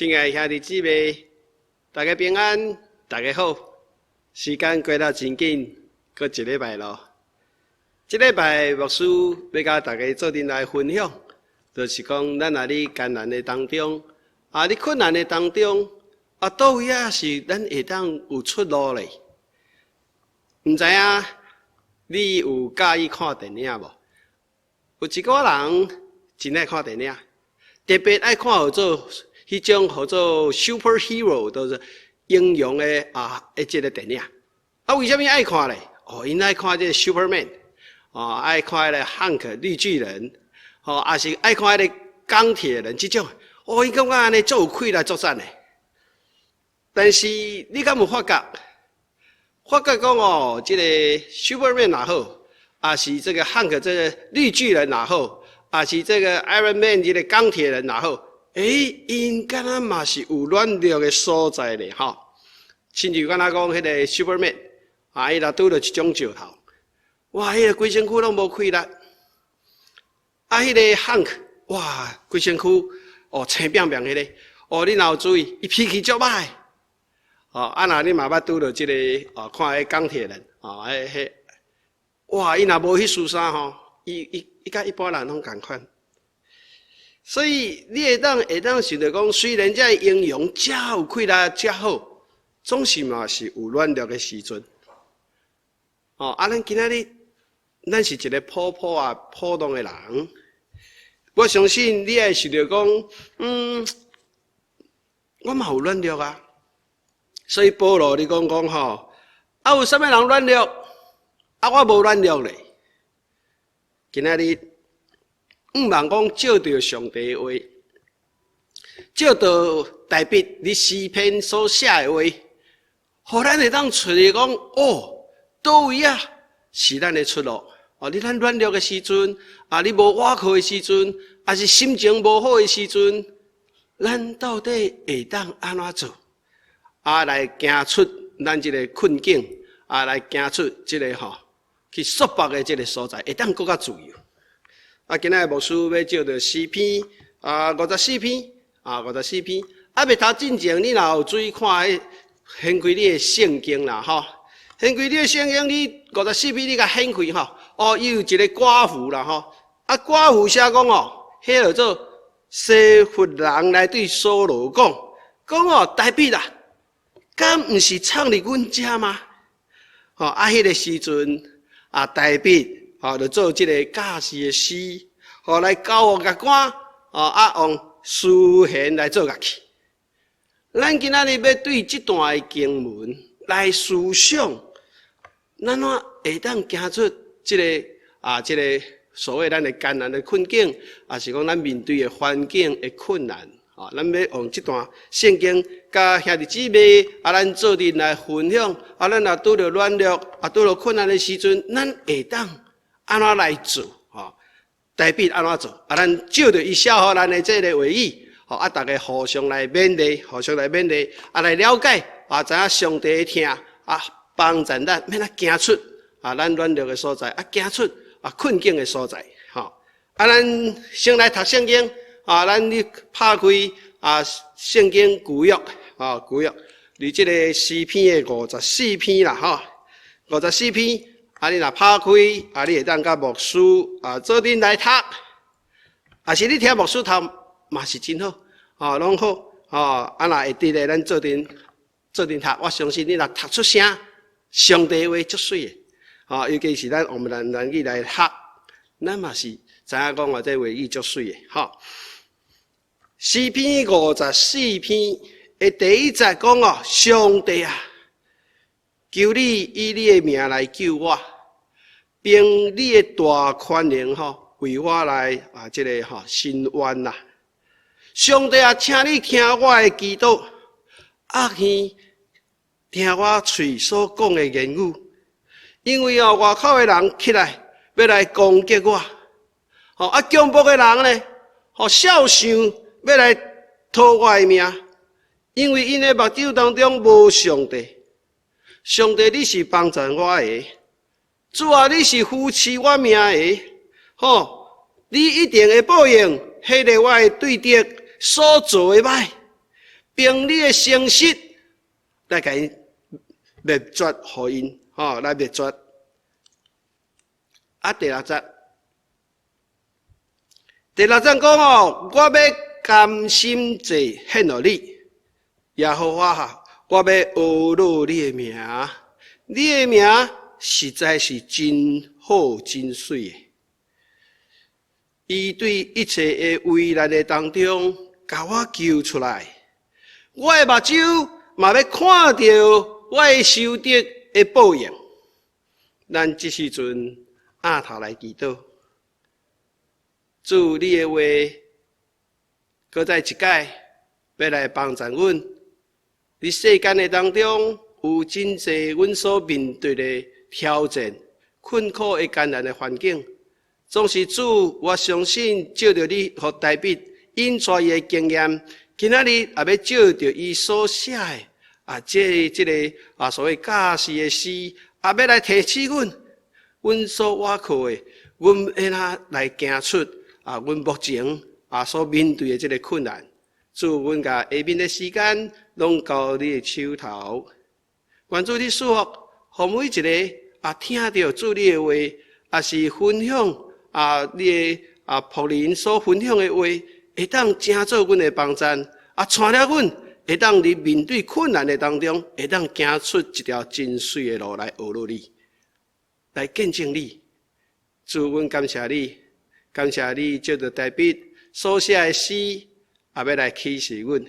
親愛兄弟姊妹，大家平安，大家好。時間過得真緊，閣一禮拜囉。這禮拜牧師欲佮大家做陣來分享，就是講咱若佇艱難的當中，啊，佇困難的當中，啊，佗位仔是咱會當有出路咧？毋知影你有佮意看電影無？有一寡人真愛看電影，特別愛看號做彼種號做 superhero，就是英雄的啊，的這个電影。啊，為啥物愛看咧？哦，𪜶愛看這个 Superman，哦，愛看彼个漢克綠巨人，吼，抑是愛看彼个鋼鐵人這種。哦，𪜶感覺按呢足有氣力作戰的。但是你敢有發覺？發覺講哦，這个 Superman 也好，抑是這个漢克這个綠巨人也好，抑是這个 Iron Man 這个鋼鐵人也好，欸，𪜶敢若嘛是有軟弱的所在咧，吼。親像敢若講彼个 Superman，啊，伊若拄著一種石頭，哇，彼个規身軀攏無氣力。啊，彼个漢克，哇，規身軀哦青變變彼个，哦，你若有注意，伊脾氣足歹。哦，啊，若你嘛捌拄著這个，哦，看彼鋼鐵人，哦，彼彼。哇！伊若無彼束衫吼，伊伊伊佮一般人攏仝款。所以你會當想著講，雖然這英雄遮有氣力遮好，總是嘛是有軟弱的時陣。哦，啊，咱今仔日，咱是一个普普啊普通的人。我相信你會想著講，我嘛有軟弱啊。所以保羅你講講吼，啊有啥物人軟弱？啊！我無軟弱咧。今仔日，毋茫講照著上帝的話，照著大衛佇詩篇所寫的話，予咱會當揣著講哦，佗位仔是咱的出路。哦，你咱軟弱的時陣，啊，你無倚靠的時陣，抑是心情無好的時陣，咱到底會當按怎做？啊，來行出咱這个困境，啊，來行出這个吼去束縛的這个所在，會當閣較自由。啊，今仔日牧師欲照著詩篇啊，五十四篇啊，五十四篇。啊，欲讀進前，你若有注意看彼掀開你的聖經啦，吼，掀開你的聖經，你五十四篇你共掀開吼，哦，伊有一个括弧啦，吼。啊，括弧寫講哦，彼號做西弗人來對掃羅講，講哦，大衛啊，敢毋是藏佇阮遮嗎？吼，啊，彼个時陣。啊，大衛吼，就做這个教士的詩，吼來交予樂官，吼啊用絲弦來做樂器。咱今仔日欲對這段的經文來思想，咱怎會當行出這个啊，這个所謂咱的艱難的困境，抑是講咱面對的環境的困難？啊，咱欲用這段聖經，佮兄弟姊妹啊，咱做陣來分享。啊，咱若拄著軟弱，啊，拄著困難的時陣，咱會當按怎來做？吼，大衛按怎做？啊，咱照著伊寫予咱的這个話語，吼，啊，大家互相來勉勵，互相來勉勵，啊，來了解，啊，知影上帝的疼，啊，幫助咱，欲按怎行出啊，咱軟弱的所在，啊，行出啊困境的所在，吼。啊，咱先來讀聖經。啊，咱你拍開啊，聖經舊約啊，舊約，佇這个詩篇的五十四篇啦，吼，五十四篇，啊，你若拍開，啊，你會當佮牧師啊做陣來讀，抑是你聽牧師讀嘛是真好，吼，攏好，吼，啊，若會佇咧，咱做陣做陣讀，我相信你若讀出聲，上帝話足媠的，吼，尤其是咱用閩南語來讀，咱嘛是知影講話這話語足媠的，吼。詩篇五十四篇的第一節講哦，上帝啊，求你以你的名來救我，憑你的大權能吼，為我來啊，這个吼伸冤啦。上帝啊，請你聽我的祈禱，厄耳聽我喙所講的言語，因為哦，外口的人起來欲來攻擊我，吼啊，強暴的人呢，吼肖想欲來討我的命，因為𪜶的目睭當中無上帝。上帝，你是幫助我的，主啊，你是扶持我命的，吼，你一定會報應彼个我的對敵所做的歹。憑你的誠實來共𪜶滅絕，予𪜶吼來滅絕。啊，第六節，第六節講哦，我欲甘心祭獻予你，耶和華啊，我欲呵咾你的名，你的名實在是真好真媠的。伊對一切的危難的當中，共我救出來。我的目睭嘛欲看著我的仇敵的報應。咱這時陣仰頭來祈禱，主你的話，閣再一擺欲來幫助阮。佇世間的當中，有真濟阮所面對的挑戰、困苦的艱難的環境。總是主，我相信借著你予大衛引帶伊的經驗，今仔日也欲借著伊所寫的啊，這個啊所謂教示的詩，也欲來提醒阮，阮所倚靠的，阮欲按怎來行出啊，阮目前啊所面對的這個困難。主，阮共下面的時間攏交你的手頭，願主你賜福，予每一个啊聽著主你的話，抑是分享啊你的啊僕人所分享的話，會當成做阮的幫贊，啊，帶領阮會當佇面對困難的當中，會當行出一條真媠的路來呵咾你，來見證你。主，阮感謝你，感謝你借著大衛所寫的詩，也欲來啟示阮。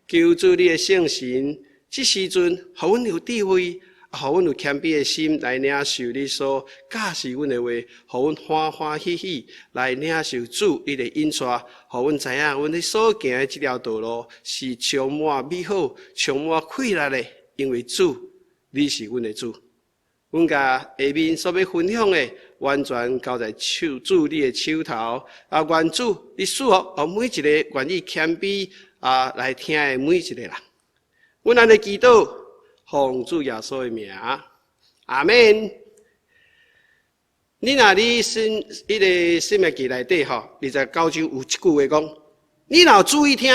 求主你的聖神，這時陣，予阮有智慧，予阮有謙卑的心來領受你所教示阮的話，予阮歡歡喜喜來領受主你的引帶，予阮知影阮所行的這條道路是充滿美好、充滿快樂的，因為主你是阮的主。阮共下面所欲分享的，完全交在手主你的手頭。啊，願主你賜福，予每一个願意謙卑啊來聽的每一个人。阮按呢祈禱，奉主耶穌的名，阿門。你若佇申彼个申命記內底吼，29章有一句話講：你若有注意聽，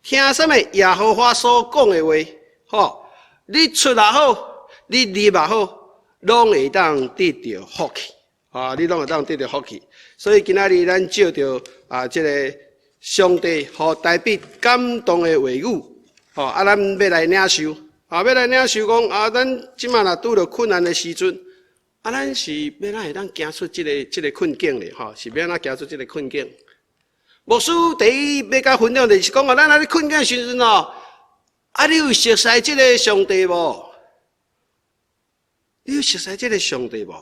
聽啥物耶和華所講的話，吼，你出也好，你入也好，攏會當得著福氣，啊，你攏會當得著福氣。所以今仔日咱借著啊，這个上帝予大衛感動的話語，吼，啊，咱欲來領受，啊，欲來領受講啊，咱這馬若拄著困難的時陣，啊，咱是欲按怎會當行出這個困境咧？吼，是欲按怎行出這個困境？牧師第一欲共分享就是講啊，咱佇困境的時陣哦，啊，你有熟似這个上帝無？你有熟似這个上帝無？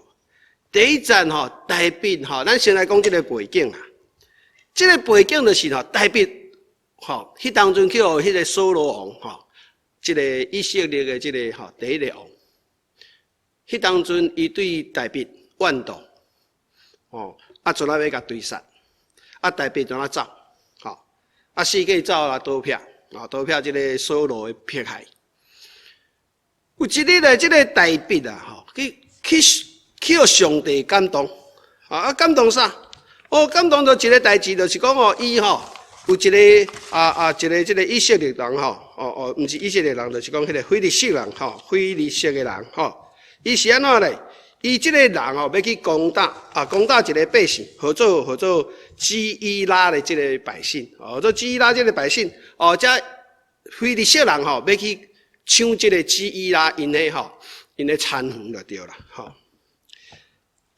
第一節吼，大衛吼，咱先來講這个背景啊。這个背景就是吼，大衛吼，彼當陣去予彼个掃羅王吼，這个以色列的這个吼第一个王。彼當陣伊對大衛怨妒，吼，啊，陣仔欲共追殺，啊，大衛怎啊走，吼，啊，四界走來逃避，啊，逃避這个掃羅的迫害。有一日咧，這个大衛啊，吼，去予上帝感動，啊，感動啥？哦，感動著一個代誌，就是講哦，伊吼有一个啊啊，一个這个以色列人吼，哦哦，毋是以色列人，就是講彼个非利士人吼，非利士的人吼，伊是按怎咧？伊這个人吼，欲去攻打啊，攻打一个百姓，號做基伊拉的這个百姓，號做基伊拉這个百姓，哦，這非利士人吼，欲去搶這个基伊拉𪜶的吼，𪜶的田園就對啦，吼。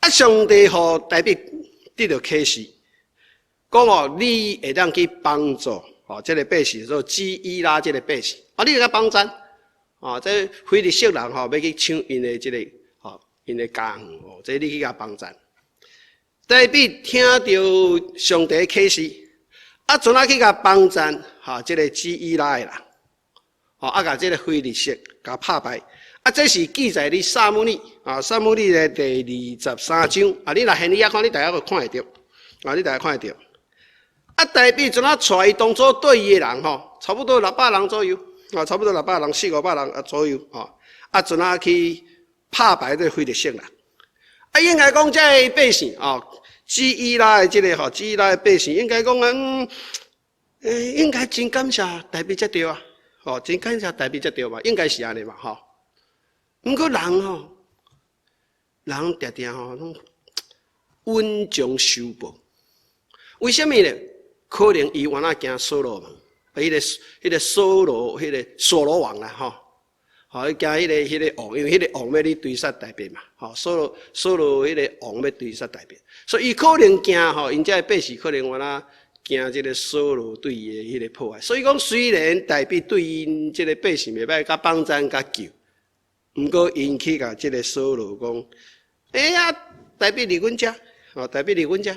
啊，上帝予大衛得著啟示，講哦，你會當去幫助吼，這个百姓做基伊拉這个百姓，啊，你會當幫贊，哦，這非利士人吼，欲去搶𪜶的這个吼，𪜶的家園哦，這你去共幫贊。大衛聽著上帝啟示，啊，陣仔去共幫贊，吼，這个基伊拉的人，吼，啊，共這个非利士共拍敗。啊，這是記載佇撒母耳啊，撒母耳的第23章啊，你若現佇遐看，你大概會看會著，啊，你大概看會著。啊，大衛陣仔帶伊當初對伊的人吼，差不多六百人左右，啊，差不多六百人，四五百人啊左右，吼，啊，陣仔去拍敗這非利士人。啊，應該講這个百姓哦，基伊拉的這个吼，基伊拉的百姓應該講嗯，欸，應該真感謝大衛才對啊，吼，真感謝大衛才對嘛，應該是按呢嘛，吼。毋過人吼，人定定吼攏恩將仇報，為啥物呢？可能伊原來驚掃羅王，彼個掃羅，彼個掃羅王啦，吼，吼，伊驚彼個王，因為彼個王欲去追殺大衛嘛，吼，掃羅彼個王欲追殺大衛，所以伊可能驚吼，𪜶遮的百姓可能原來驚這個掃羅對伊的彼個破壞，所以講雖然大衛對𪜶這個百姓袂䆀，共幫贊共救，毋過𪜶去共這個掃羅講，欸呀，大衛佇阮遮，吼，大衛佇阮遮，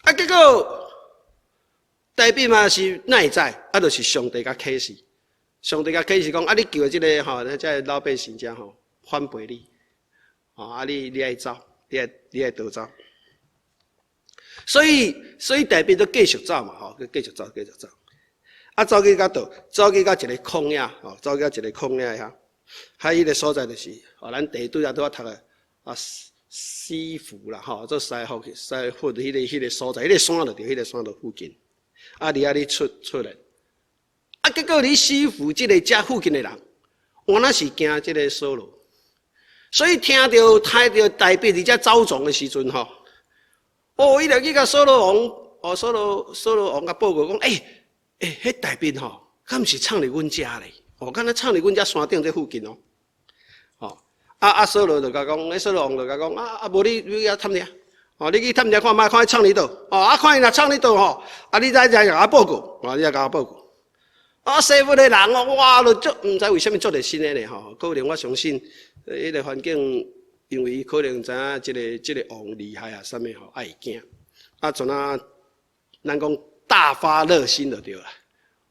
啊，結果大衛嘛是哪會知？啊，就是上帝共啟示，上帝共啟示講，啊，你救的這個吼，這個老百姓遮吼反背你，吼，啊，你愛走，你愛逃走。所以大衛就繼續走嘛，吼，繼續走，繼續走。啊，走去到佗，走去到一個曠野，吼，走去到一個曠野遐，喺彼個所在就是，哦，咱地拄才拄仔讀的啊，西弗啦，吼，做西弗西弗彼個所在，彼個山就佇彼個山就附近。啊，佇遐咧出來，啊，結果佇西弗這個遮附近的人，原來是驚這個掃羅，所以聽著大衛佇遮走傱的時陣，吼，哦，伊就去共掃羅王，哦，掃羅王共報告講，欸欸，彼大衛吼，敢毋是藏佇阮遮咧？哦，敢若藏佇阮遮山頂這附近哦。吼，啊，掃羅就共講，彼掃羅王就共講，啊啊，無你去遐探聽，哦，你去探聽看覓，看伊藏佇佗，哦，啊，看伊若藏佇佗吼，啊，你再共我報告，哦，你再共我報告。啊，西弗的人哦，哇，就足毋知為啥物足熱心的咧吼，可能我相信，彼個環境，因為伊可能知影這個王厲害啊，啥物吼，愛會驚，啊，陣啊，咱講大發熱心就對啦。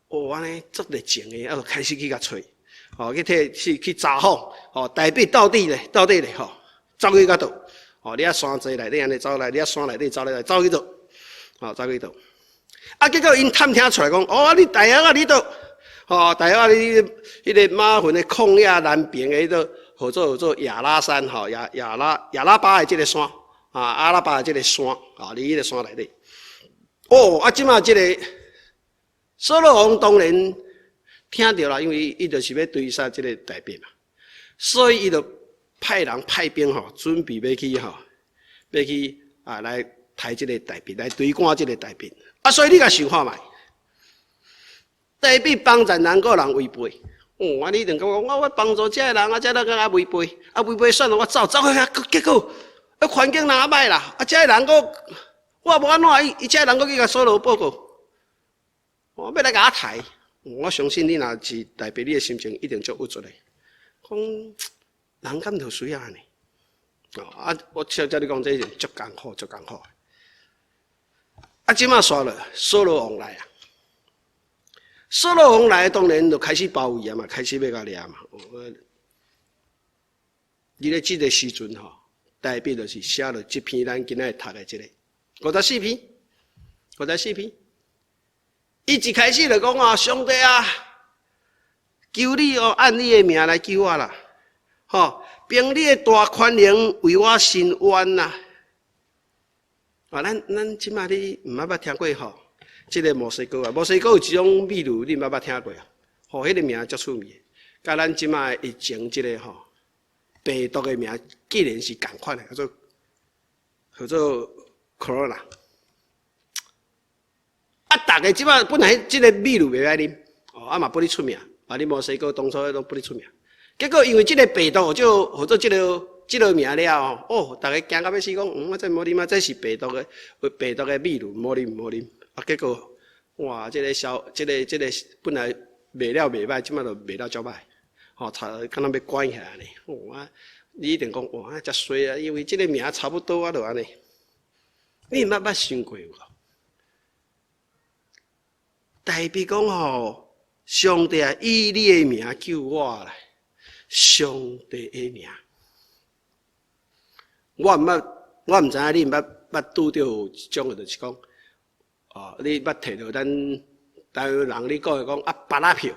哦，按呢足熱情的，啊，就開始去共揣，吼，去提去查訪，吼，大衛到底咧，到底咧，吼，走去佗佗，吼，你佇山濟內底按呢走來，你佇山內底走來，走去佗，吼，走去佗。啊，結果𪜶探聽出來講，哦，你大約啊，佇佗，吼，大約啊，佇彼個瑪芬的曠野南邊的彼個號做亞拉山，吼，亞拉巴的這個山，啊，亞拉巴的這個山，啊，佇彼個山內底。哦，啊，這馬這個掃羅王當然聽著啦，因為伊就是欲追殺這個大衛嘛，所以伊就派人派兵吼，準備欲去吼，欲去啊來刣這個大衛，來追趕這個大衛。啊，所以你共想看覓，大衛幫贊人，閣予人違背。哦，啊，你一定感覺講，我幫助這个人，啊，這人閣違背，啊，違背算了，我走走去遐，結果啊環境若歹啦，啊，這个人閣我無按怎，伊這个人閣去共掃羅報告，哦，欲來共我刣。我相信你若是大衛，你的心情一定足鬱卒的。講人敢就需要按呢？哦，啊，我照你講，這是足艱苦，足艱苦。啊，這馬煞了，掃羅王來啊！掃羅王來，當然就開始包圍啊嘛，開始欲共掠嘛。佇咧這個時陣吼，大衛就是寫了這篇咱今仔日讀的這個五十四篇，五十四篇。伊一開始就講啊，上帝啊，求你哦，按你的名來救我啦，吼，憑你的大權能為我伸冤啦。啊，咱這馬你毋捌捌聽過吼？這個墨西哥啊，墨西哥有一種秘魯，你毋捌捌聽過啊？吼，彼個名足趣味的，佮咱這馬疫情這個吼病毒的名，竟然是仝款的，叫做 Corona。啊，逐家這馬本來這個秘魯袂歹啉，哦，啊嘛不哩出名，啊，你墨西哥當初攏不哩出名，結果因為這個病毒就號做這個名了後，哦，逐家驚甲欲死，講，嗯，這毋好啉啊，這是病毒的秘魯，毋好啉，毋好啉。啊，結果，哇，這個小，這個這個本來賣了袂䆀，這馬就賣了足䆀，吼，差敢若欲關起來按呢。哇，你一定講，哇，遮衰啊，因為這個名差不多啊，就按呢。你毋捌捌想過無？大衛講吼，上帝啊，以你的名救我啦，上帝的名。我毋捌，我毋知影你毋捌捌拄著有一種的，就是講，哦，你捌提著咱台灣人，你講的講啊，芭樂票，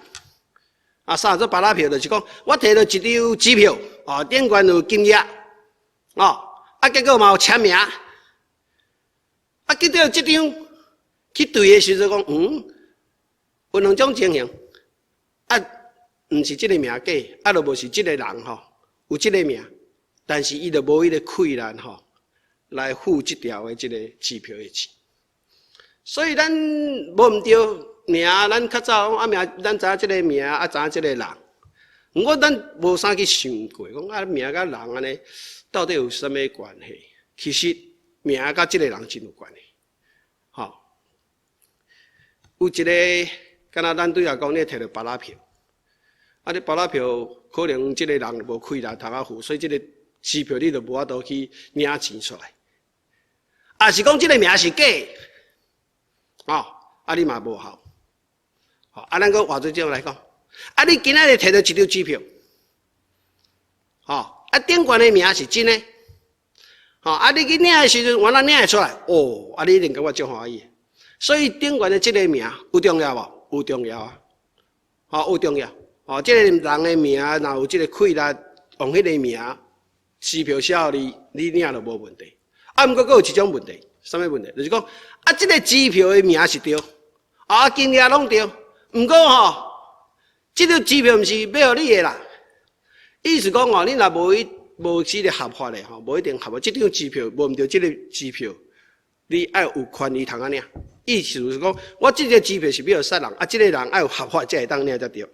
啊，啥做芭樂票？就是講我提著一張支票，哦，頂懸有金額，哦，啊，結果嘛有簽名，啊，結果這張去對的時陣講，有兩種情形，啊，毋是這个名假，啊，就無是這个人吼，有這个名，但是伊就無彼个氣力吼，來付這條的這个支票的錢。所以咱無毋對名，咱較早講啊名，咱知影這个名，啊知影這个人。毋過咱無啥去想過，講啊名佮人按呢，到底有啥物關係？其實名佮這個人真有關係。吼，有一个，敢若咱對下講，你摕著芭樂票，啊你芭樂票可能這個人無氣力通啊付，所以這個支票你就無法度去領錢出來。啊是講這个名是假，哦，啊你嘛無效。吼，啊咱閣換做這樣來講。啊！你今仔日摕著一張支票，吼，啊頂懸的名是真的，吼，啊你去領的時陣，原來領會出來，哦，啊你一定感覺足歡喜。所以頂懸的這个名有重要無？有重要啊！吼，有重要。吼，這個人的名，若有這个氣力，用彼个名，支票寫予你，你領就無問題。啊，毋過閣有一種問題，啥物問題？就是講，啊，這个支票的名是對，啊，金額攏對，毋過吼，這張支票毋是買予你的啦，意思講哦，你若無去無這个合法的吼，無一定合法。這張支票無毋對，這个支票你愛有權利通啊領。意思就是講，我這個支票是買予啥人，啊，這个人愛有合法才會當領才對。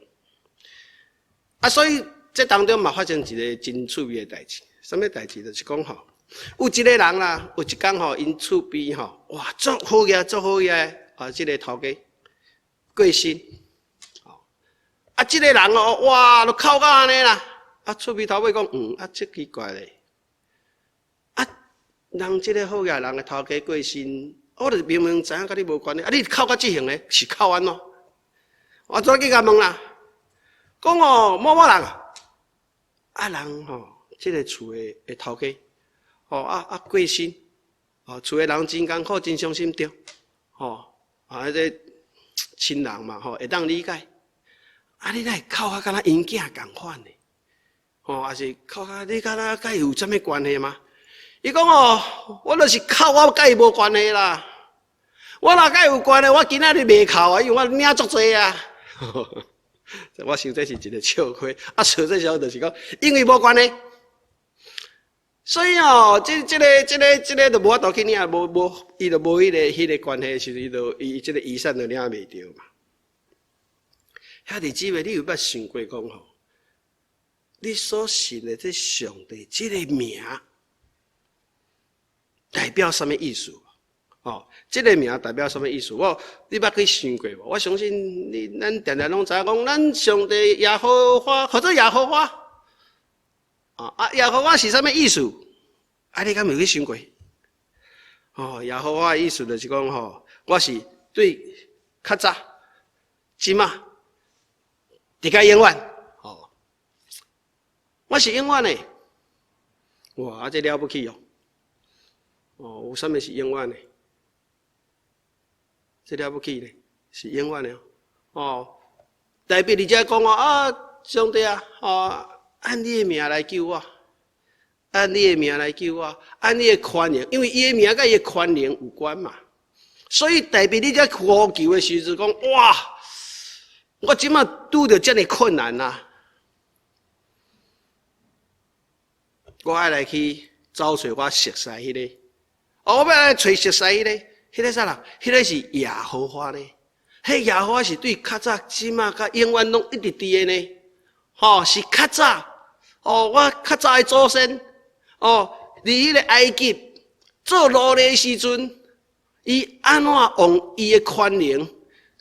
啊，所以這當中嘛發生一个真趣味的代誌。啥物代誌？就是講吼，有一个人啦，有一工吼，𪜶厝邊吼，哇，足好額，足好額啊，這个頭家過身。啊，這个人哦，哇，都哭到按呢啦！啊，厝邊頭尾講，啊，這奇怪咧。啊，人這个好額人的頭家過身，我就明明知影佮你無關係，啊，你哭到這形咧，是哭按怎？我怎去共問啦？講哦，某某人，啊人吼，這个厝的的頭家，吼啊啊過身，吼厝的人真艱苦，真傷心對，吼啊，彼个親人嘛，吼會當理解。啊！你哪會哭啊？敢若𪜶囝仝款呢？吼，抑是哭啊？你敢若佮伊有啥物關係嗎？伊講哦，我就是哭，我佮伊無關係啦。我若佮伊有關係，我今仔日袂哭啊，因為我領足濟啊。我想這是一個笑話，啊，實際上就是講，因為無關係，所以哦，這、這个、這个、這个就無法度去領，無無，伊就無彼个關係，時陣伊就伊這个遺產就領袂著嘛。兄弟姊妹，你有捌想過講吼？你所信的這上帝這个名，代表啥物意思？哦，這个名代表啥物意思？我你捌去想過無？我相信你，咱定定攏知影講，咱上帝耶和華，號做耶和華。啊，耶和華是啥物意思？啊，你敢有去想過？哦，耶和華的意思就是講吼，我是對較早、這馬，直到永遠，哦，我是永遠的，哇，啊，這了不起哦！哦，有啥物是永遠的？這了不起咧，是永遠的哦。大衛佇遮講哦，啊，上帝啊，哦，按你的名來救我，按你的名來救我，按你的權能，因為伊的名佮伊的權能有關嘛。所以大衛佇遮呼求的時陣講，哇！我這馬拄著遮爾困難啊！我愛來去走揣我熟似彼个，哦，我欲來揣熟似彼个，彼个啥人？彼个是耶和華呢？彼耶和華是對較早、這馬、佮永遠攏一直佇的呢？吼，是較早，哦，我較早的祖先，哦，佇彼个埃及做奴隸時陣，伊按怎用伊的權能，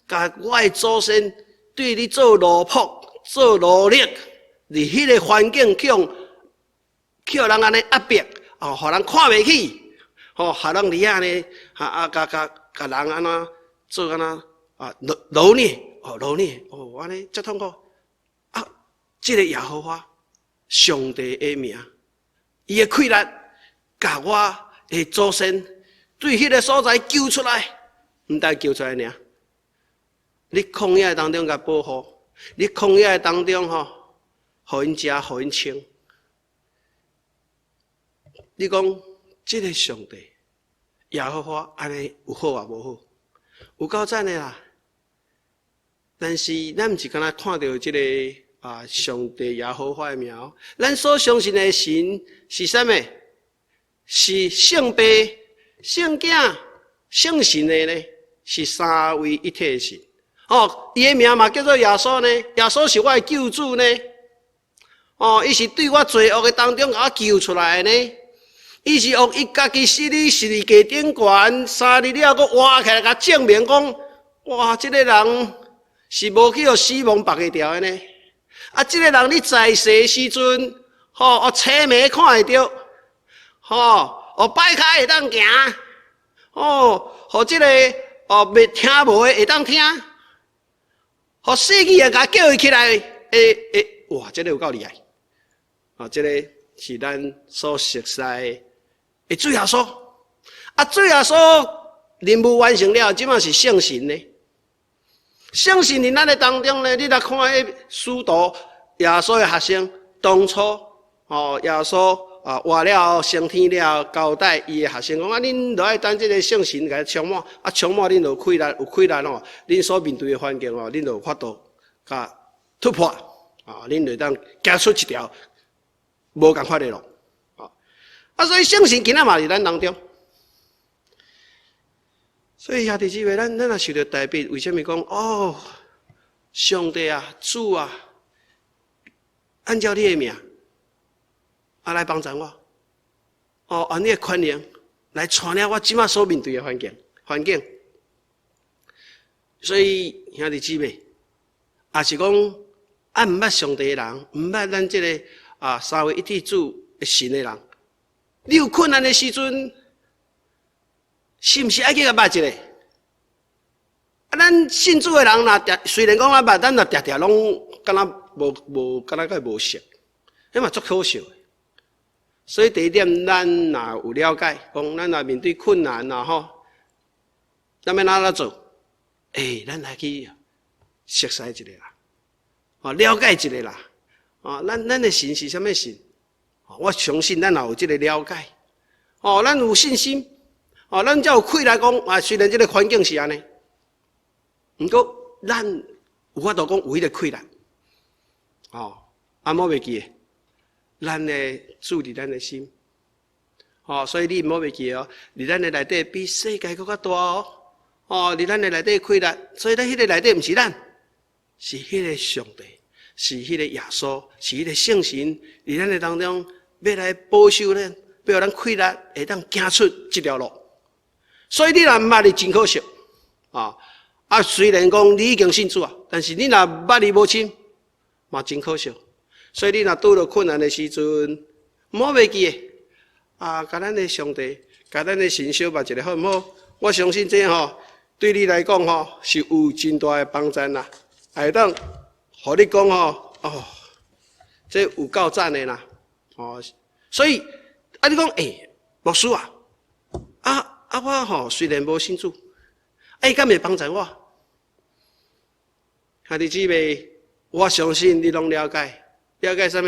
共我的祖先對你做奴僕、做奴隸，佇彼个環境去予去予人按呢壓迫，哦，予人看袂起，吼，予人佇遐呢，啊啊，共共共人按怎做按怎啊奴奴虐，哦，奴虐，哦，按呢遮痛苦。啊，這个耶和華上帝的名，伊的氣力，共我的祖先對彼个所在救出來，毋但救出來爾。你曠野當中共保護，你曠野當中吼，予𪜶食，予𪜶穿。你講這个上帝耶和華按呢有好抑無好？有夠讚的啦！但是咱毋是干焦看著這個啊，上帝耶和華的名。咱所相信的神是啥物？是聖父、聖囝、聖神的呢？是三位一體的神。哦，伊的名嘛叫做耶穌呢。耶穌是我的救主呢。哦，伊是對我罪惡的當中共我救出來的呢。伊是用伊家己死佇十字架頂懸，3日了閣活起來，共證明講，哇，這個人是無去予死亡縛會牢的呢。啊，這個人你在世的時陣，吼，哦，青盲看會著，吼，哦，跛跤會當行，哦，予這個哦，袂聽無的會當聽，予死去的共叫伊起來，會會，哇，這個有夠厲害！啊，這個是咱所熟悉的主耶穌。啊，主耶穌任務完成了，這馬是聖神呢。聖神佇咱的當中呢，你來看彼使徒耶穌的學生，當初哦，耶穌啊活了升天了，交代伊的學生講啊，恁著愛等這個聖神共充滿，啊充滿恁就有氣力，有氣力吼，恁所面對的環境吼，恁就有法度共突破，啊，恁就當行出一條無仝款的路，啊，所以聖神今仔嘛佇咱當中。所以兄弟姊妹，咱若受著大逼，為啥物講哦？上帝啊，主啊，按照你的名，啊來幫助我，哦，按你的權能來帶領我這馬所面對的環境，環境。所以兄弟姊妹，也是講，啊毋捌上帝的人，毋捌咱這个啊三位一體主的神的人，你有困難的時陣，是毋是愛去共捌一下？啊，咱信主的人若定雖然講咱捌，咱若定定攏敢若無無敢若閣無熟，彼嘛足可惜的。所以第一點，咱若有了解，講咱若面對困難啊吼，咱欲按怎做？欸，咱來去熟悉一下啦，哦，了解一下啦，哦，咱的神是啥物神？我相信咱若有這个了解，哦，咱有信心。哦，咱才有氣力講啊！雖然這个環境是按呢，毋過咱有法度講有彼个氣力。哦，啊，毋好袂記得，咱的主佇咱的心。哦，所以你毋好袂記得哦，佇咱的內底比世界閣較大哦。哦，佇咱的內底氣力，所以咱彼个內底毋是咱，是彼个上帝，是彼个耶穌，是彼个聖神，佇咱的當中欲來保守咱，欲予咱氣力會當行出這條路。所以你若毋捌伊，真可惜啊！啊，雖然講你已經信主啊，但是你若捌伊無深，嘛真可惜。所以你若拄著困難的時陣，毋好袂記得啊！共咱的上帝，共咱的神相捌一下好毋好？我相信這吼對你來講吼是有真大的幫助啦，會當予你講吼哦，這有夠讚的啦哦。所以啊，你講欸，牧師啊，啊。啊，我吼雖然無信主，啊，伊敢會幫助我？兄弟姊妹，我相信你攏了解，了解啥物？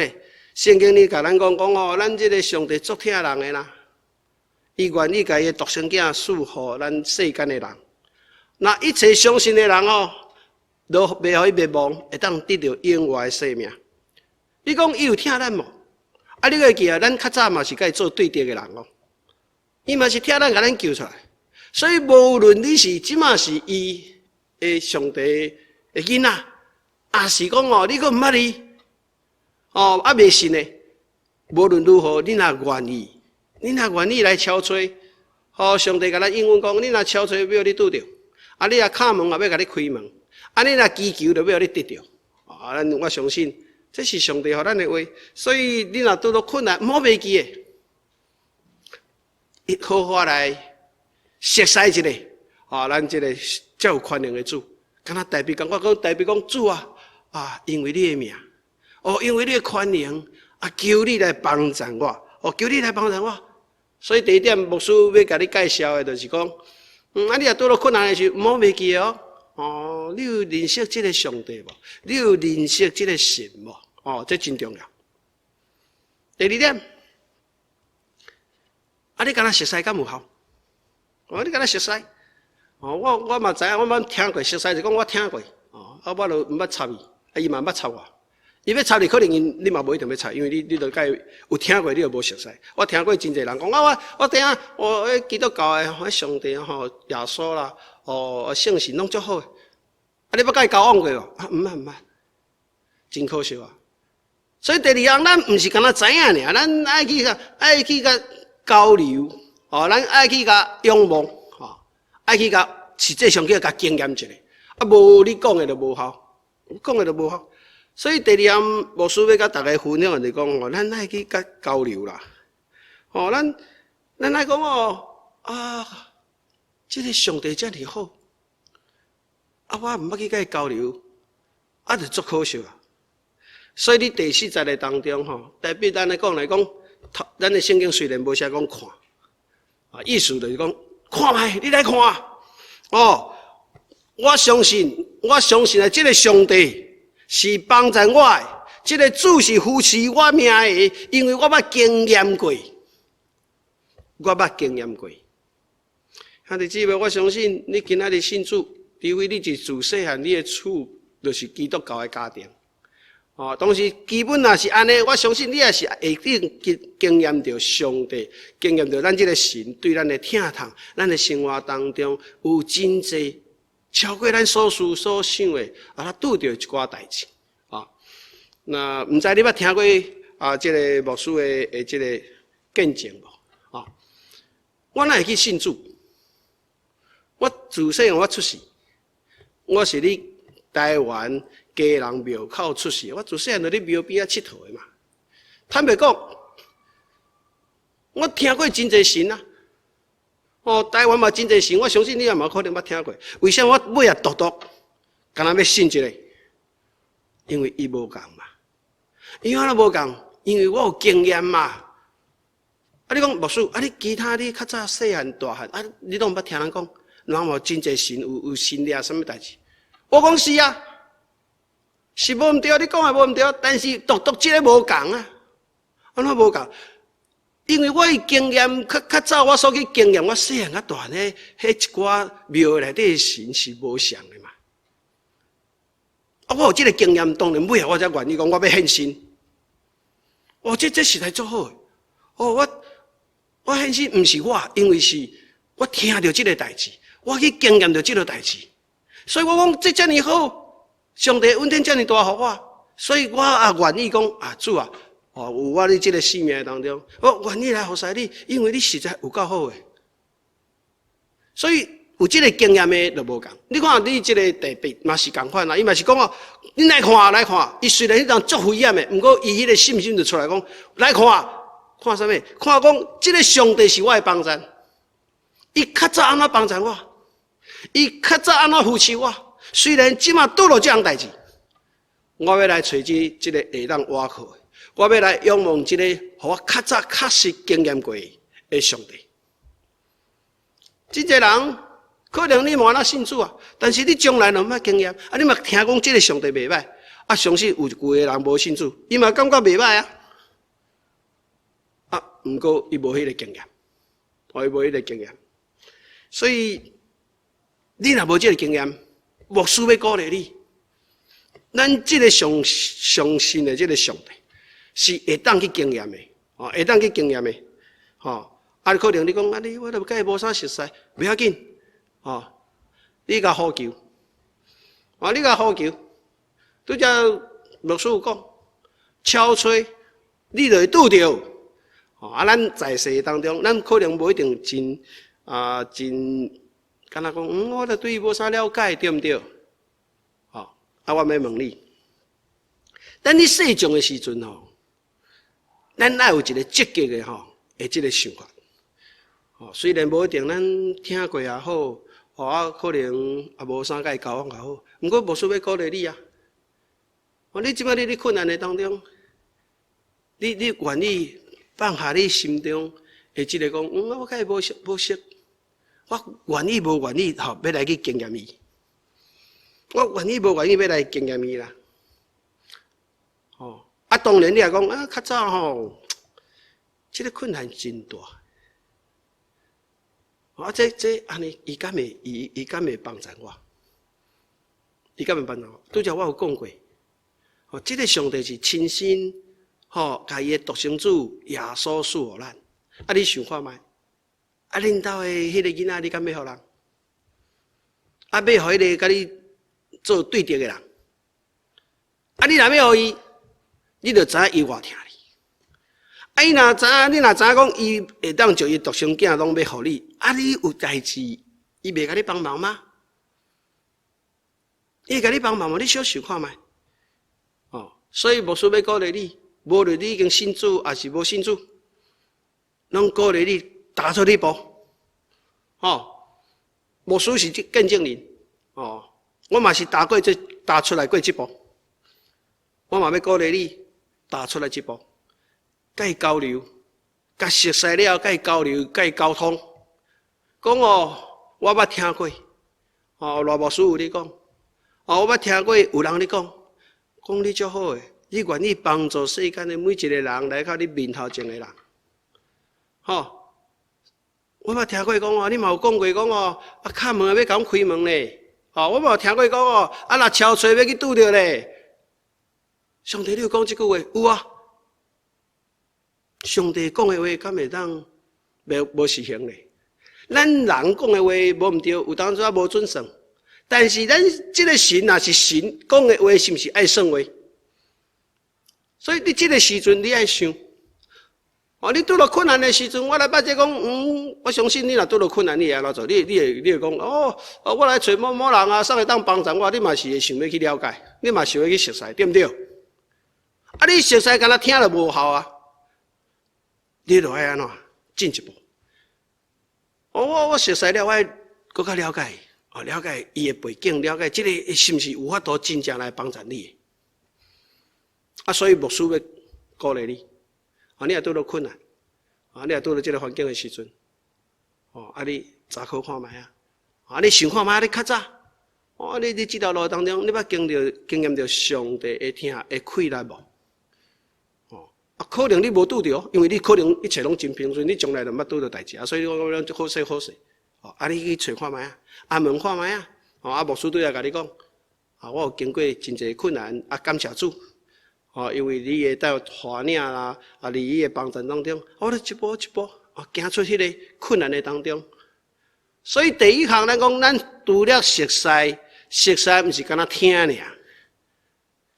聖經裡共咱講講吼，咱這个上帝足疼人的啦，伊願意共伊的獨生囝賜予咱世間的人。若一切相信的人哦，都袂予伊滅亡，會當得著永活的生命。你講伊有疼咱無？啊，你閣會記得，咱較早嘛是共伊做對敵的人哦。伊嘛是疼咱，共咱救出來，所以無論你是這馬是伊的上帝的囡仔，抑是講哦，你閣毋捌伊，哦，猶未信的，無論如何，你若願意，你若願意來敲揣，哦，上帝共咱應允講，你若敲揣，欲予你拄著，啊，你若敲門，也欲共你開門，啊，你若祈求，就欲予你得著。啊，咱我相信這是上帝予咱的話，所以你若拄著困難，毋好袂記得。好好來熟悉一下，啊，咱這个遮有權能的主，敢若大衛感覺講，大衛講主啊，啊，因為你的名，哦，因為你的權能，啊，求你來幫助我，哦，求你來幫助我。所以第一點，牧師欲共你介紹的，就是講，啊，你若拄著困難的時，毋好袂記得哦，哦，你有認識這个上帝無？你有認識這个神無？哦，這真重要。第二點。啊！你敢若熟似敢有效？哦，你敢若熟似？哦，我嘛知影，我捌聽過，熟似就講我聽過，哦，啊，我就毋捌插伊，啊，伊嘛毋捌插我。伊欲插你，可能𪜶你嘛無一定欲插，因為你就佮伊有聽過，你就無熟似。我聽過真濟人講啊，我聽我彼基督教的彼上帝吼，耶穌啦，哦，聖神攏足好的。啊，你捌佮伊交往過無？啊，毋捌毋捌，真可惜啊。所以第二項，咱毋是干焦知影爾，咱愛去共交流，哦，咱愛去共仰望，吼，愛去共實際上去共經驗一下。啊，無你講的就無效，講的就無效。所以第二項，牧師欲共大家分享的就是講吼，咱愛去共交流啦。吼，咱愛講哦，啊，這個上帝遮爾好，啊，我毋捌去共伊交流，啊，就足可惜啊。所以你第四節的當中吼，特別咱來講來講，咱的聖經雖然無寫講看，啊，意思就是講看覓，你來看，哦，我相信，我相信啊，這個上帝是幫助我的，這個主是扶持我命的，因為我捌經驗過，我捌經驗過。兄弟姊妹，我相信你今仔日信主，除非你是自細漢，你的厝就是基督教的家庭。哦，當時基本若是按呢，我相信你也是會經經驗著上帝，經驗著咱這個神對咱的疼痛，咱的生活當中有真濟超過咱所思所想的，啊，拄著一寡代誌。啊，那毋知你捌聽過啊？這個牧師的這個見證無？啊，我哪會去信主？我自細漢我出世，我是佇台灣基隆廟口出世，我自細漢就佇廟邊仔𨑨迌的嘛。坦白講，我聽過真濟神啊。哦，台灣嘛真濟神，我相信你也嘛可能捌聽過。為啥我尾仔獨獨，敢若欲信一個？因為伊無仝嘛。伊按怎無仝？因為我有經驗嘛。啊，你講牧師，啊，你其他你較早細漢大漢，啊，你攏毋捌聽人講，人無真濟神有神掠啥物代誌？我講是啊。是無毋對，你講的無毋對，但是獨獨這個無仝啊，按怎無仝？因為我的經驗較較早，我所去經驗，我細漢較大漢彼彼一寡廟內底的神是無相的嘛。啊，我有這個經驗，當然尾仔我才願意講，我欲獻身。哦，這實在足好的。哦，我獻身毋是我，因為是我聽著這個代誌，我去經驗著這個代誌，所以我講這遮爾好。上帝恩典遮爾大予我，所以我也願意講啊，主啊，哦，有我佇這個生命當中，我願意來服侍你，因為你實在有夠好的。所以有這個經驗的就無仝。你看你這個特別嘛是仝款啦，伊嘛是講哦，你來看來看，伊雖然彼陣足危險的，毋過伊彼個信心就出來講，來看，看啥物？看講這個上帝是我的幫贊，伊較早按怎幫贊我，伊較早按怎扶持我。雖然這馬拄著這項代誌，我欲來揣這個會當倚靠的，我欲來仰望這個，予我較早確實經驗過的上帝。真濟人可能你無按怎信主啊，但是你從來攏毋捌經驗，啊，你嘛聽講這個上帝袂䆀，啊，相信有一個人無信主，伊嘛感覺袂䆀啊，啊，毋過伊無彼個經驗，伊無彼個經驗，所以你若無這個經驗，牧師欲鼓勵你，咱這個相相信的這個上帝是會當去經驗的，哦，會當去經驗的，吼。啊，可能你講啊，你我都佮伊無啥熟似，袂要緊，吼，你共呼求，啊，你共呼求，拄才牧師有講，敲揣，你就會拄著，吼，啊，咱在世當中，咱可能無一定真啊真。敢若講，嗯，我都對伊無啥了解，對毋對？吼，啊，我欲問你，咱佇世上的時陣吼，咱愛有一個積極的吼，的這個想法。吼，雖然無一定咱聽過也好，吼啊，可能也無啥共伊交往也好，毋過牧師欲鼓勵你啊。哦，你這擺你佇困難的當中，你願意放下你心中的這個講，嗯，我共伊無熟無熟。我願意無願意吼，欲來去經驗伊。我願意無願意欲來經驗伊啦。吼，啊，當然你若講啊，較早吼，這個困難真大。啊，這按呢，伊敢會伊敢會幫贊我？伊敢會幫贊我？拄才我有講過，吼，這个上帝是親身，吼，共伊的獨生子耶穌賜予咱。啊，你想看覓？啊，恁兜的彼个囡仔，你敢欲予人？啊，欲予彼个共你做對敵的人？啊，你若欲予伊，你就知影伊偌疼你。啊，伊若知影，你若知影講，伊會當將伊獨生囝攏欲予你，啊，你有代誌，伊袂共你幫忙嗎？伊會共你幫忙無？你小想看覓？哦，所以牧師欲鼓勵你，無論你已經信主，抑是無信主，攏鼓勵你踏出彼步。哦，牧師是見證人，哦，我嘛是踏過這踏出來過這步，我嘛欲鼓勵你踏出來這步。共伊交流，共熟似了，共伊交流，共伊溝通。講哦，我捌聽過，哦，賴牧師有咧講，哦，我捌聽過有人咧講，講你足好的，你願意幫助世間的每一個人來到你面頭前的人，吼，我捌聽過講哦，你嘛有講過講哦，啊，敲門欲共阮開門咧，吼，我嘛有聽過講哦，啊，若敲揣欲去拄著咧，上帝你有講這句話？有啊。上帝講的話，敢會當無無實行咧？咱人講的話無毋對，有當陣仔無準算。但是咱這个神若是神講的話，是毋是愛算話？所以你這个時陣你愛想，哦，你拄著困難的時陣，我來捌這講，我相信你若拄著困難，你會按怎做？你會講，哦，我來揣某某人啊，啥會當幫助我？你嘛是會想欲去了解，你嘛想欲去熟似，對毋對？啊，你熟似敢若聽著無效啊！你著愛按怎進一步？哦，我熟似了，我愛閣較了解，哦，了解伊的背景，了解這个是毋是有法度真正來幫助你的？啊，所以牧師欲鼓勵你，啊，你若拄著困難，啊，你若拄著這个環境的時陣，哦，啊，你查考看覓啊？啊，你想看覓？你較早，哦，你這條路當中，你捌經著經驗著上帝的疼的氣力無？啊，可能你無拄著，因為你可能一切攏真平順，你從來就毋捌拄著代誌啊，所以我講好勢好勢。哦，啊，你去揣看覓啊？啊，問看覓啊？哦，啊，牧師拄才共你講，啊，我有經過真濟困難，啊，感謝主，哦，因為你的帶帶領啦，啊，佇伊的幫助當中，我咧一步一步，啊，行出彼个困難的當中。所以第一項，咱講，咱除了熟似，熟似毋是干焦聽爾，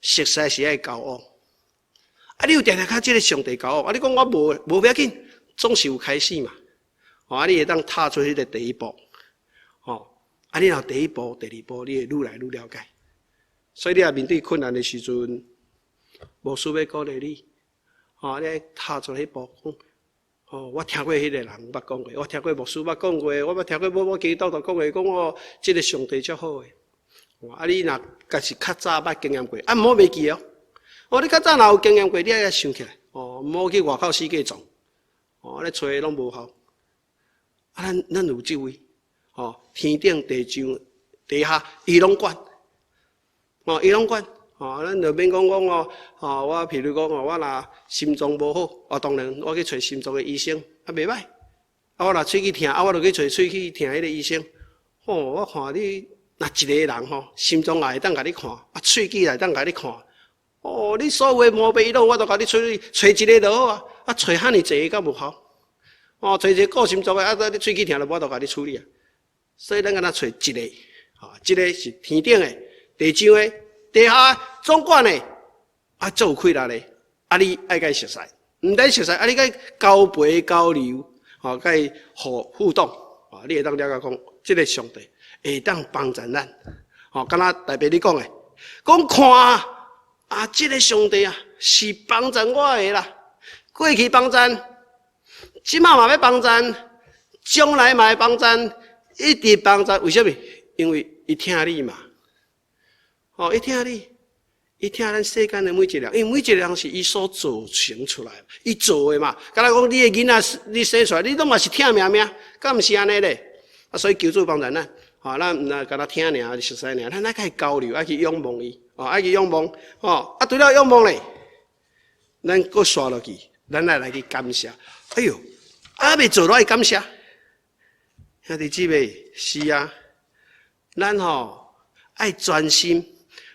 熟似是愛交往。啊！你有定定佮這个上帝交往，啊！你講我無無欲緊，總是有開始嘛。哦，啊！你會當踏出彼个第一步，吼！啊！你若第一步、第二步，你會愈來愈了解。所以你若面對困難的時陣，牧師欲鼓勵你，吼！你愛踏出彼步，講，哦，我聽過彼个人捌講過，我聽過牧師捌講過，我捌聽過某某基督徒講過，講哦，這个上帝足好的。啊！你若敢是較早捌經驗過，啊，毋好袂記哦。哦，你較早若有經驗過，你愛想起來，哦，毋好去外口四界撞，哦，咧揣攏無效。啊，咱有這位，哦，天頂地上地下，伊攏管，哦，伊攏管，哦，咱就免講講哦，哦，我譬如講哦，我若心臟無好，我當然我去揣心臟的醫生，啊，袂歹。啊，我若喙齒疼，啊，我就去揣喙齒疼彼个醫生。哦，我看你若一个人吼，心臟也會當共你看，啊，喙齒也會當共你看。哦，你所有的毛病，伊攏有法度共你處理，揣一个就好啊。啊，揣遐爾濟个敢無效？哦，揣一個顧心臟的，啊，你喙齒疼就無法度共你處理啊。所以咱敢若揣一個，吼，這个是天頂的、地上的、地下總管的，啊，足有氣力的。啊，你愛共伊熟似，毋但熟似，啊，你共伊交陪交流，吼，共伊互動，啊，你會當了解講，這个上帝會當幫助咱，吼，敢若大伯你講的，講看。啊！這个上帝啊，是幫助我的啦。過去幫助，這馬嘛欲幫助，將來嘛會幫助，一直幫助。為啥物？因為伊疼你嘛。哦，伊疼你，伊疼咱世間的每一個人，因為每一個人是伊所造成出來，伊做的嘛。敢若講你的囡仔，你生出來，你攏嘛是疼命命，敢毋是按呢咧？啊，所以求主幫助咱，吼，咱毋若干焦聽爾，熟似爾，咱愛共伊交流，愛去仰望伊，哦，愛去仰望，吼，啊，除了仰望咧，咱閣紲落去，咱愛來去感謝。哎喲，猶未做落愛感謝，兄弟姊妹，是啊，咱吼愛專心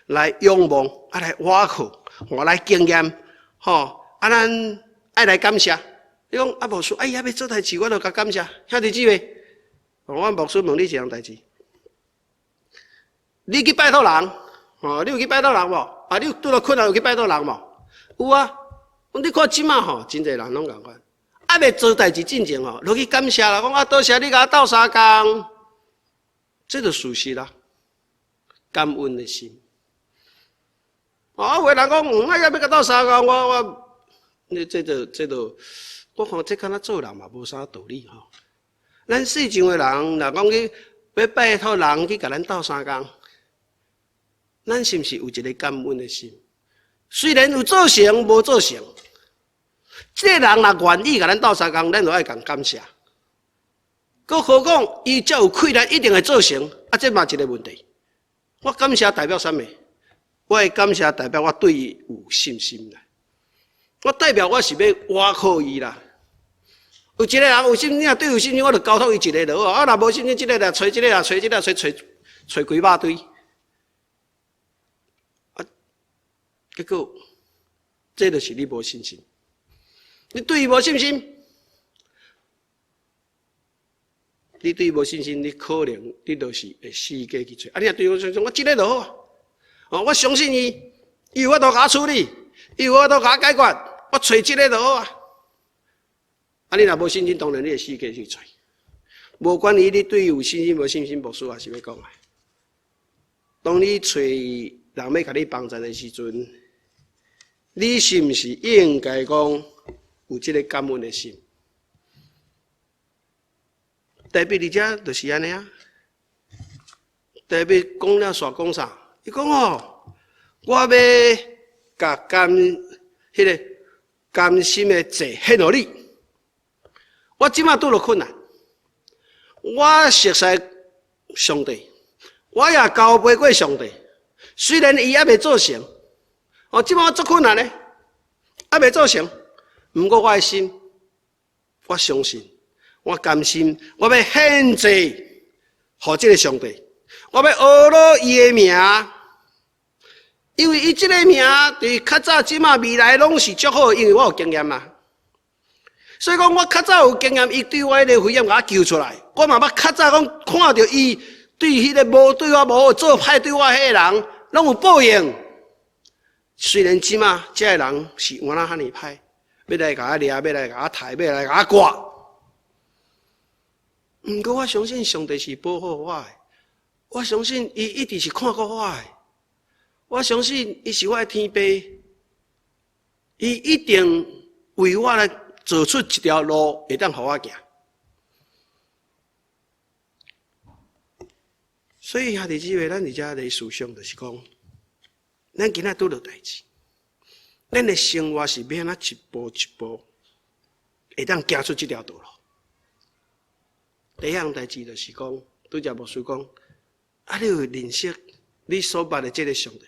來仰望，啊來倚靠，吼來經驗，吼啊咱愛來感謝。你講啊，牧師，哎呀，欲做代誌，我就共感謝。兄弟姊妹，我牧師問你一項代誌，你去拜託人，吼，你有去拜託人無？啊，你有拄著困難有去拜託人無？有啊。你看這馬吼，真濟人攏仝款，猶未做代誌進前吼，就去感謝啦，講啊多謝你共我鬥相共，這就事實啦，感恩的心。啊，有的人講，嗯，啊，欲共鬥相共，我我，你這就這就，我看這敢若做人嘛，無啥道理吼。咱世上的人，若講去欲拜託人去共咱鬥相共，咱是毋是有一個感恩的心？雖然有做成，無做成，這個人若願意共咱鬥相共，咱就愛共感謝。閣何況伊遮有氣力，一定會做成，啊，這嘛一個問題。我感謝代表啥物？我的感謝代表我對伊有信心啦。我代表我是欲倚靠伊啦。有一個人有信心，你對有信心，我就交託伊一個就好。啊，若無信心，這個來揣，這個來揣，這個來揣，揣揣幾百堆。啊，結果這就是你無信心。你對伊無信心，你對伊無信心，你可能你就是會四界去揣。啊，你若對伊有信心，我這個就好啊。哦，我相信伊，伊有法度共我處理，伊有法度共我解決，我揣這個就好啊。啊，你若無信心，當然你會四界去揣。無關於你對伊有信心無信心，牧師也是欲講的。當你揣人欲共你幫贊的時陣，你是毋是應該講有這個感恩的心？大衛佇遮就是按呢啊。大衛講了煞講啥？伊講哦，我欲共甘彼個甘心的祭獻予你。我這馬拄著困難，我熟似上帝，我也交陪過上帝。雖然伊猶未做成，哦，這馬我足困難咧，猶未做成。毋過我的心，我相信，我甘心，我欲獻祭予這个上帝，我欲呵咾伊的名，因為伊這个名佇較早、這馬、未來攏是足好，因為我有經驗嘛。所以講，我較早有經驗，伊對我彼个危險共我救出來。我嘛捌較早講看著伊對彼个無對我無好、做歹對我彼个人，攏有報應。雖然這馬這个人是換哪遐爾歹，欲來共我掠，欲來共我刣，欲來共我割。毋過我相信上帝是保護我的，我相信伊一直是看顧我的，我相信伊是我的天父，伊一定為我來做出一條路，會當予我行。所以兄弟姊妹，咱佇遮咧思想，就是講，咱今仔拄著代誌，咱的生活是欲按怎一步一步會當行出這條道路。第一項代誌就是講，拄才牧師講，啊，你有認識你所捌的這个上帝？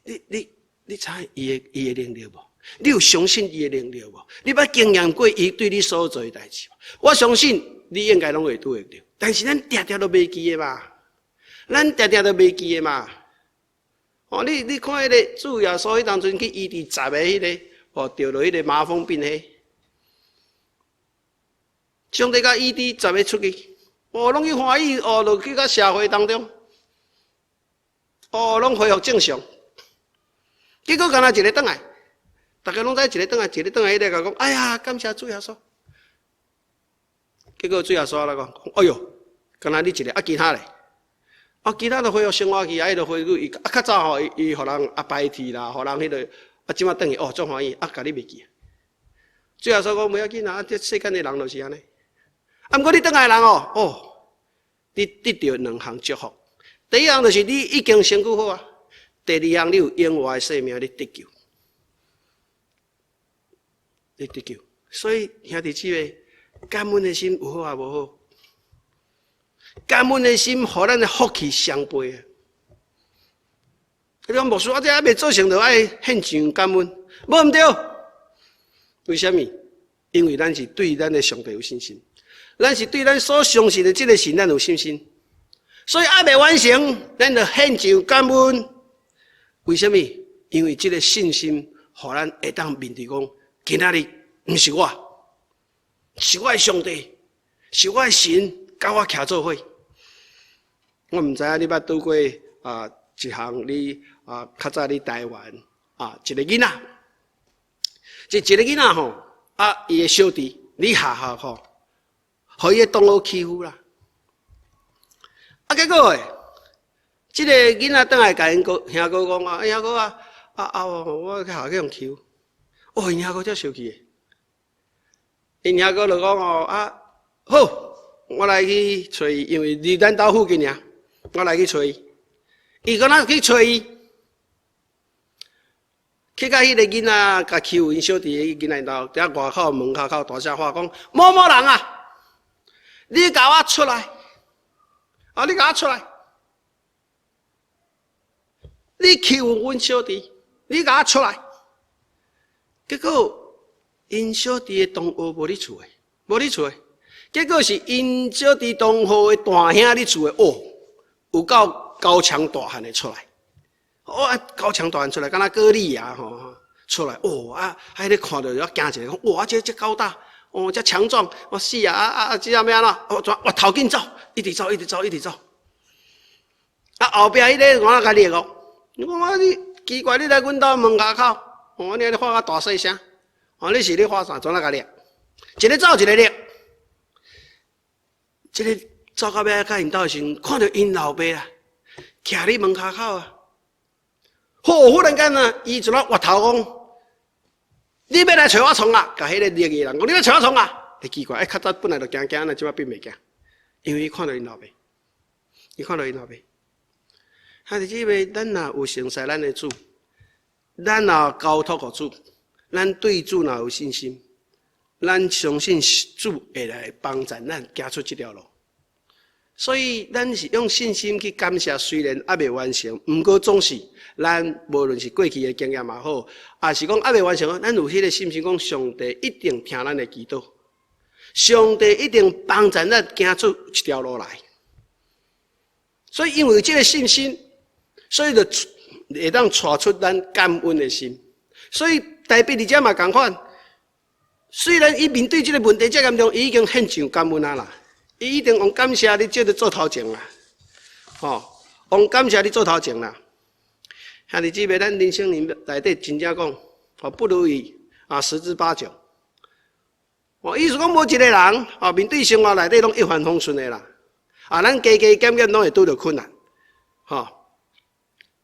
你你你知伊的伊的能力無？你有相信伊的能力無？你捌經驗過伊對你所做的代誌無？我相信你應該攏會拄會著，但是咱定定都袂記的嘛，咱定定都袂記的嘛。哦，你你看彼个主耶穌彼當陣去醫治十個彼个，哦，著著彼个麻風病彼。上帝共醫治十个出去，哦，攏去歡喜，哦，就去到社會當中，哦，攏恢復正常。結果干焦一个轉來，逐家攏知一个轉來，一個轉來，彼个共講，哎呀，感謝主耶穌。結果主耶穌來講，哎喲，干焦你一个，啊，其他咧，啊，其他都恢復生活去，啊，彼個恢復伊，啊，較早吼，伊伊予人啊排斥啦，予人彼个，啊，這馬轉去，哦，足歡喜，啊，共你袂記。主耶穌講無要緊啊，這世間的人就是按呢。啊，毋過你轉來的人哦，哦，你得著兩項祝福。第一項就是你已經身軀好啊，第二項你有永活的生命，你得救，你得救。所以兄弟姊妹，感恩的心有好抑無好？感恩的心，予咱的福氣雙倍啊！你講牧師，我這猶未做成，就愛獻上感恩，無毋對。為啥物？因為咱是對咱的上帝有信心。咱是對咱所相信的這个神，咱有信心。所以猶未完成，咱就獻上感恩。為啥物？因為這个信心，予咱會當面對講，今仔日毋是我，是我的上帝，是我的神，佮我徛做伙。我毋知影你捌拄過啊一項，你啊較早佇台灣啊一个囡仔，這一个囡仔吼啊，伊的小弟佇學校吼，予伊的同學欺負啦。啊，結果欸，這个囡仔轉來共𪜶哥兄哥講啊，兄哥啊，啊啊，我去學校去予欺負，哦，𪜶兄哥才生氣的，𪜶兄哥就講哦啊，好，我來去揣伊，因為離咱兜附近爾，我來去揣伊。伊敢若去揣伊，去到彼个囡仔共欺負𪜶小弟的囡仔𪜶兜，佇外口門口口大聲喊講：某某人啊，你共我出來！啊，你共我出來！你欺負阮小弟，你共我出來！結果𪜶小弟的同學無佇厝的，無佇厝的。結果是𪜶小弟同學的大兄佇厝的，哦，有夠高強大漢的出來，哦，高強大漢出來，敢若歌利亞吼出來，哦啊，啊，你看著就驚一下，講哇，這這高大，哦，這強壯，我死啊啊啊！這啥物按怎？哦，怎哇頭緊走，一直走，一直走，一直走。啊，後壁彼个我共你講，你講啊你奇怪，你來阮兜門跤口，哦，你按呢喊較大細聲，哦，你是咧喊啥？怎啊共掠？一个走，一个掠。這个走到尾仔，𪜶兜的時陣，看著𪜶老爸啊，徛佇門跤口啊。好，忽然間啊，伊就怎越頭講：你欲來揣我創啊？共彼个掠伊的人講：你欲揣我創啊？欸，奇怪，欸，較早本來就驚驚，那這擺變袂驚，因為伊看著𪜶老爸，伊看著𪜶老爸。兄弟姊妹，咱若有熟似咱的主，咱若交託予主，咱對主若有信心，咱相信主會來幫助咱行出這條路。所以，咱是用信心去感謝，雖然猶未完成，毋過總是咱無論是過去的經驗也好，抑是講猶未完成，咱有彼个信心，講上帝一定聽咱的祈禱，上帝一定幫助咱行出一條路來。所以，因為這个信心，所以就會當帶出咱感恩的心。所以，大衛佇遮嘛仝款，雖然伊面對這个問題遮嚴重，伊已經獻上感恩啊啦。伊一定用感謝你，這個做頭前啦，吼，用感謝你做頭前啦。兄弟姊妹，咱人生裡內底真正講，吼，不如意啊，十之八九。哦，意思講無一个人，哦，面對生活內底攏一帆風順的啦。啊，咱加加減減攏會拄著困難，吼。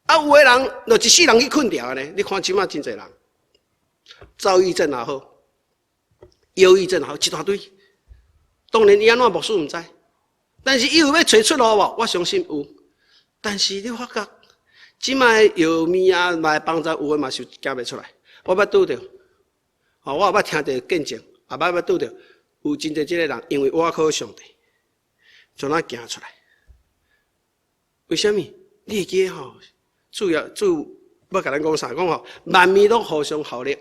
啊，有的人就一世人去睏著呢。你看這馬真濟人，躁鬱症也好，憂鬱症也好，一大堆。當然，伊按怎牧師毋知，但是伊有欲揣出路無？我相信有。但是你發覺，這馬藥物啊，來幫助有的嘛是行袂出來。我捌拄著，吼，我也捌聽著見證，也捌拄著，有真濟這个人，因為倚靠上帝，怎啊行出來？為啥物？你會記得吼？主要主欲共咱講啥？講吼，萬物攏互相效力，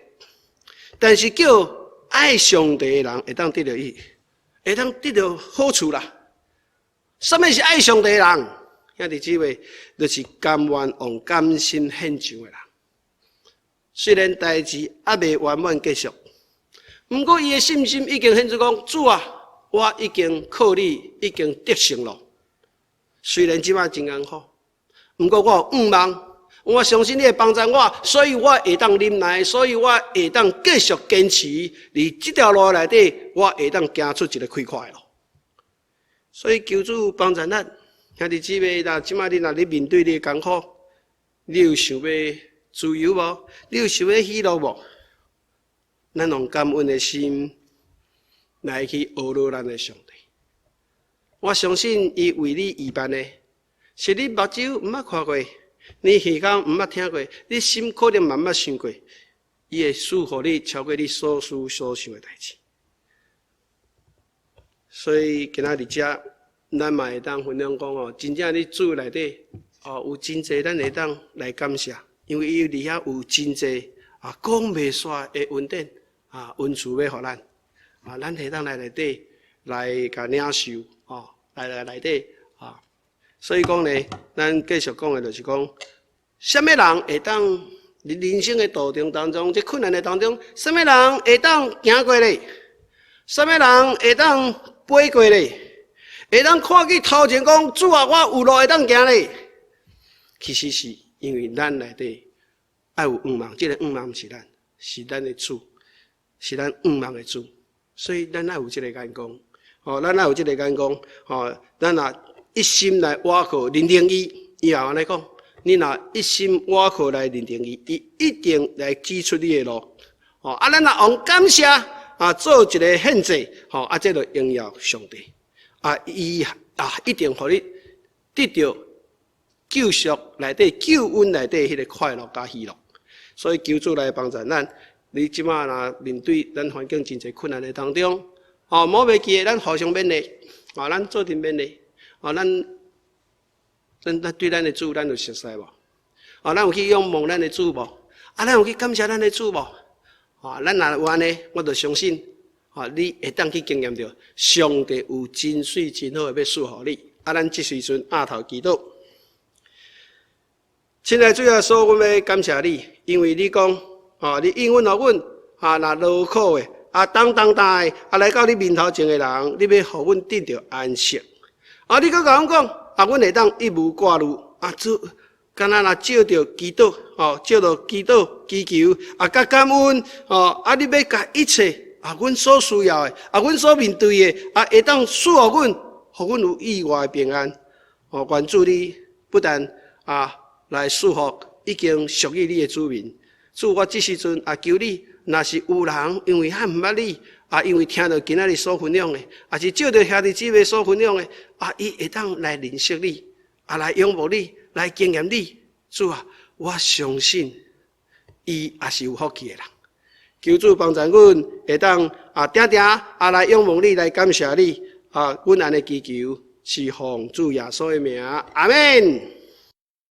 但是叫愛上帝的人會當得著伊。會當得著好處啦。啥物是愛上帝的人？兄弟姊妹，就是甘願用甘心獻上的人。雖然代誌猶未圓滿結束，毋過伊的信心已經獻出講：主啊，我已經靠你，已經得勝咯。雖然這擺真艱苦，毋過我有向望，我相信你會幫助我，所以我會當忍耐，所以我會當繼續堅持。佇這條路內底，我會當行出一个開闊的路。所以求主幫助咱，兄弟姊妹，若這擺你若咧面對你的艱苦，你有想欲自由無？你有想欲喜樂無？咱用感恩的心來去呵咾咱的上帝。我相信伊為你預辦的，是你目睭毋捌看過，你耳孔毋捌聽過，你心可能嘛毋捌想過，伊會賜予你超過你所思所想的代誌。所以今仔日遮，咱嘛會當分享講哦，真正佇主內底哦，有真濟咱會當來感謝，因為伊佇遐有真濟啊講袂煞的恩典啊恩賜欲予咱啊，咱會當來內底來共領受，吼，來來內底啊。所以講呢，咱繼續講的就是講，啥物人會當佇人生的道程當中，這困難的當中，啥物人會當行過咧？啥物人會當飛過咧？會當看見頭前講主啊，我有路會當行咧？其實是因為咱內底愛有向望，這個向望毋是咱，是咱的主，是咱向望的主，所以咱愛有這個眼光，吼，咱愛有這個眼光，吼，咱若一心來倚靠認定伊，伊也按呢講，你若一心倚靠來認定伊，伊一定來指出你的路，吼，啊，咱若用感謝啊做一個獻祭，吼，啊，這就榮耀上帝，啊，伊啊一定予你得著救贖內底救恩內底彼個快樂佮喜樂，所以求主來幫助咱。你這馬若面對咱環境真濟困難的當中，吼，無袂記得咱互相勉勵，啊，咱做陣勉勵，啊，咱對咱的主，咱有熟似無？啊，咱有去仰望咱的主無？啊，咱有去感謝咱的主無？啊，咱若有按呢，我就相信，啊，你會當去經驗著上帝有真媠真好的欲賜予你。啊，咱這時陣阿頭祈禱。親愛主耶穌，阮欲感謝你，因為你講，吼，你應允予阮，啊，若勞苦的，啊，擔重擔的，啊，來到你面頭前的人，你欲予阮得著安息。啊，你閣共阮講，啊，阮會當一無掛慮，啊，主，敢若若藉著祈禱，吼，藉著祈禱、祈求，啊，佮感恩，吼，啊，你欲共一切，啊，阮所需要的，啊，阮所面對的，啊，會當賜予阮，予阮有意外的平安。哦，願主你不但啊，來賜福已經屬於你的子民，主，我這時陣也求你，若是有人因為還毋捌你，啊，因為聽著今仔日所分享的，抑是藉著兄弟姊妹所分享的，啊，伊會當來認識你，啊，來仰慕你，來經驗你，主啊，我相信伊也是有福氣的人。求主幫助阮會當啊，定定啊來仰望你，來感謝你，啊，阮按呢祈求是奉主耶穌的名，阿們。